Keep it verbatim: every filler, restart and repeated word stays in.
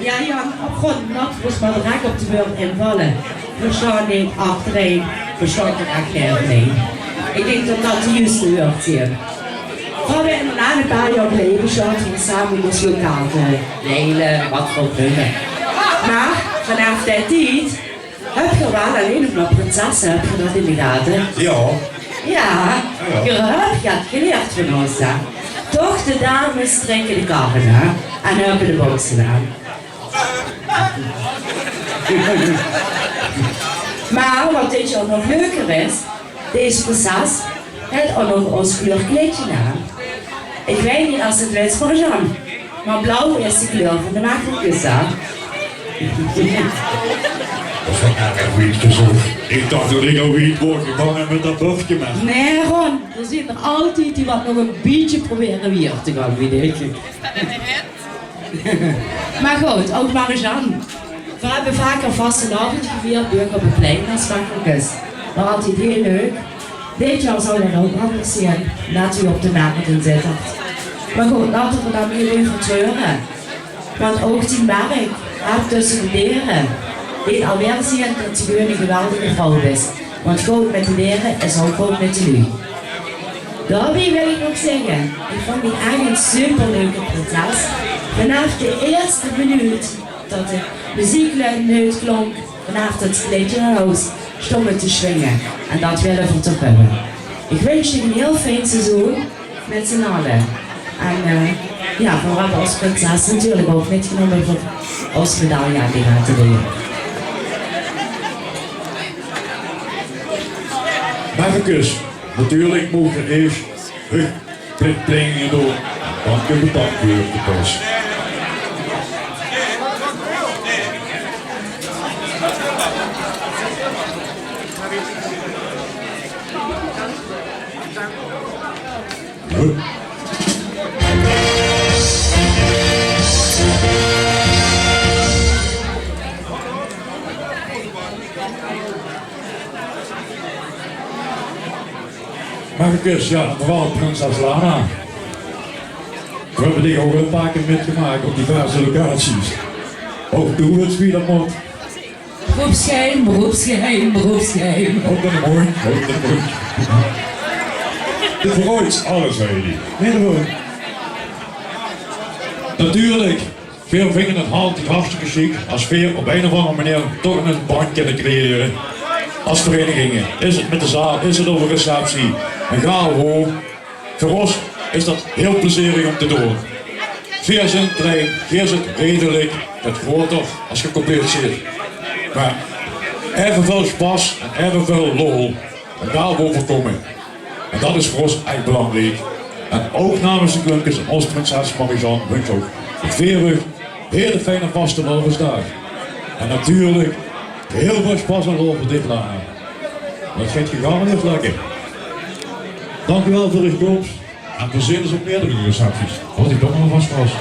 Jao, Jan, op grond dat v'r ós mer direk op de beurt invalle. V'r staon neet achterein, v'r staon direk nevenein. Ich dink dat dat de juuste wäörd zeen. V'r höbbe inderdaad e paar jaor geleje besjlaote v'r same ós lokaal te deile, wat v'r ouch doon. Mer vanaaf dae tied höb geer waal allein nog mer prinsesse, höb geer dat in de gate? Jao. Jao, jao. Geer höb get gelierd van ós, hè. Toch, de dames trèkke de karre, hè, en höbbe de bokse aan. Mer wat dit jaor nog leuker is, dees prinses haet ouch nog ós kleurkleidje aan. Ich weit neet es se 't wits, Marjan, mer blauw is de kleur van de Mechtelkes, hè? Dat is waal erg wied gezoch. Ich dach dat ich al wied waor gegange mit dat böfke, mer... Nae, Ron, d'r zeen d'r altied die wat nog e bietje probere wier te gaon, weit ich. Mer good, ouch Marjan. Veer höbbe vaker vastelaovend gevierd, bie uch op 't plein es Mechtelkes. Waor altied hiel leuk. Dit jaor zal dat ouch anders zeen, net wie op de Merret in Zitterd. Mer good, laote v'r dao neet euver treure. Want ouch die Merret haet tösse de dere leet alweer zeen dat se gewoon 'n geweldige vrouw bis. Want good mit de dere is ouch good mit de luuj. Daobie wil ich nog zègke, ich vónj dich ech 'n superleuke prinses. Vanaaf de ierste minuut dat de meziek lu-, luid klonk, vanaaf dat kleidje nao hoes, stóng 't te swinge. En dat wille v'r toch höbbe. Ich wins dich 'n hiel fijn seizoen mit z'n alle. En, eh, jao, v'r höbbe ós prinses natuurlik ouch mitgenómme veur ós medaille aan dich aan te doon. Mechtelkes, natuurlik moog geer ieërs de plichtplegingen doon. Dan kint geer bedank waere op de pos. Mechtelkes, jao, en veural prinses Lana. Veer höbbe dich ouch al e paar kier mitgemaak op diverse locaties. Ouch doe wits wie dat mót. Beroepsgeheim, beroepsgeheim, beroepsgeheim. Houd de móndj, houd de móndj. De vrouw is alles, zag die. Nae, de vrouw. Natuurlik. Veer vinge 't altied hartstikke sjiek es veer op ein of anger meneer toch 'n bandj kinne creëre. Es vereiniginge. Is 't mit de zaal, is 't op 'n receptie. En gaar wo. Veur ós is dat hiel plezierig óm te doon. Veer zeen klein, geer zeet redelik get groter es geer compleet zeet. Mer aeveväöl sjpas en aeveväöl lol. En dao wille v'r kómme. En dat is veur ós ech belangriek. En ouch namens de Klumpkes en ós prinses Marie-Jeanne wins ich ouch veur veer hiel fijne vastelaovesdaag. En natuurlik hiel väöl sjpas en lol veur dich, Lana. Dat geit gegarandeerd lekker. Dank uch waal veur de kóms. En v'r zeen ós op meerdere recepties. Haoj uch dan mer vas vas.